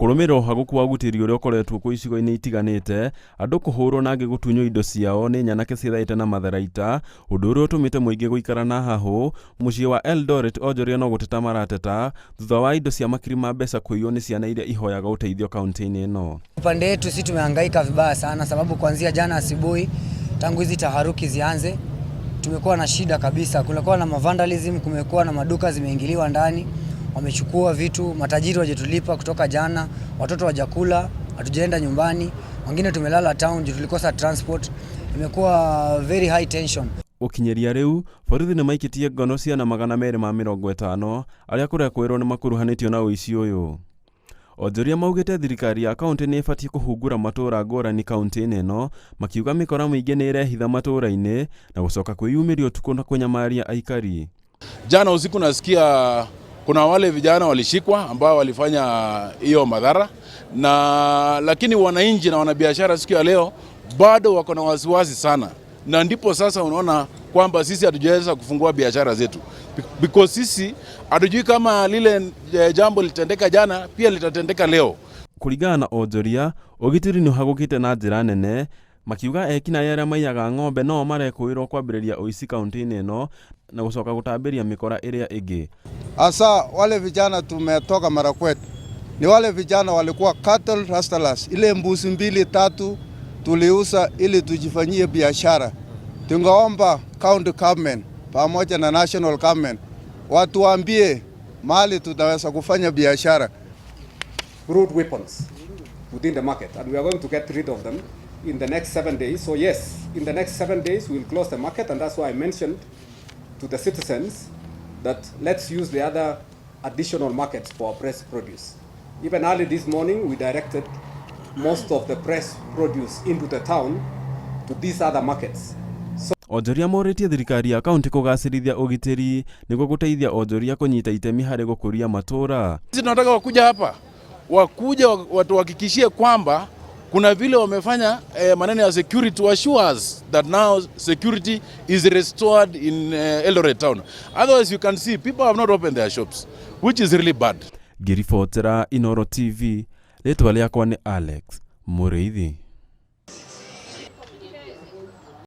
Kũrũmĩrĩra ũhagũku wa ũgitĩri ũrĩa ũkoretwo kuo icigo-inĩ itiganĩte, andũ kũhũrwo na angĩ gũtunywo indo ciao nĩ nyanake ciĩthaĩte na matharaita, ũndũ ũrĩa ũtũmĩte mũingĩ gũikara na hahũ, mũciĩ wa Eldoret onjoria no gũteta marateta thutha wa indo cia makiri ma mbeca kũiywo nĩ ciana iria ihoyaga ũteithio kaunti-inĩ ĩno. Upande wetu sisi tumehangaika vibaya sana, sababu kuanzia jana asubuhi tangu hizi taharuki zianze tumekuwa na shida kabisa. Kulikuwa na vandalism, kumekuwa na maduka zimeingiliwa ndani, wamechukua vitu, matajiri wajatulipa kutoka jana, watoto wajakula, hatujaenda nyumbani, wengine tumelala town juu tulikosa transport. Imekuwa very high tension. Gũkinyĩria rĩu, borithi nĩ maikĩtie ngono ciana 250 arĩa kũrekwĩrwo nĩ makuruhanĩtio na ũici ũyũ. Onjoria maugĩte thirikari ya kaunti nĩ ĩbatiĩ kũhungura matũũra ngũrani kaunti-inĩ ĩno, makiuga mĩkora mĩingĩ nĩ ĩrehitha matũũra-inĩ na gũcoka kwĩyumĩria ũtukũ na kũnyamaria aikari. Jana usiku nasikia kuna wale vijana walishikwa ambao walifanya hiyo madhara na lakini wananchi na wanabiashara siku ya leo bado wako na wasiwasi sana, na ndipo sasa unaona kwamba sisi hatujaweza kufungua biashara zetu because sisi hatujui kama lile jambo litendeka jana pia litatendeka leo. Kũringana na onjoria, ũgitĩri nĩ ũhagũkĩte na njĩra nene, makiuga ekinaĩ arĩa maiyaga ng'ombe no marekũĩrwo kwambĩrĩria ũici kaunti-inĩ ĩno na gũcoka gũtambĩria mĩkora ĩrĩa ĩngĩ. Hasa wale vijana tumetoka Marakwet ni wale vijana walikuwa cattle rustlers, ile mbuzi mbili tatu tuliuza ili tujifanyie biashara. Tungeomba county government pamoja na national government watuambie mahali tutaweza kufanya biashara. Crude weapons within the market, and we are going to get rid of them in the next 7 days. So yes, in the next 7 days we'll close the market, and that's why I mentioned to the citizens that let's use the other additional markets for fresh produce. Even early this morning, we directed most of the fresh produce into the town to these other markets. Onjoria morĩtie thirikari ya kaunti kũgacĩrithia ũgitĩri nĩguo gũteithia onjoria kũnyita itemi harĩ gũkũria matũũra. Sisi tunataka wakuja hapa, wakuja watuhakikishie kwamba kuna vile wamefanya maneno ya security to assure us that now security is restored in Eldoret town. Otherwise, you can see people have not opened their shops, which is really bad. Ngĩribotera Inooro TV, rĩtwa rĩakwa nĩ Alex Mũrĩithi.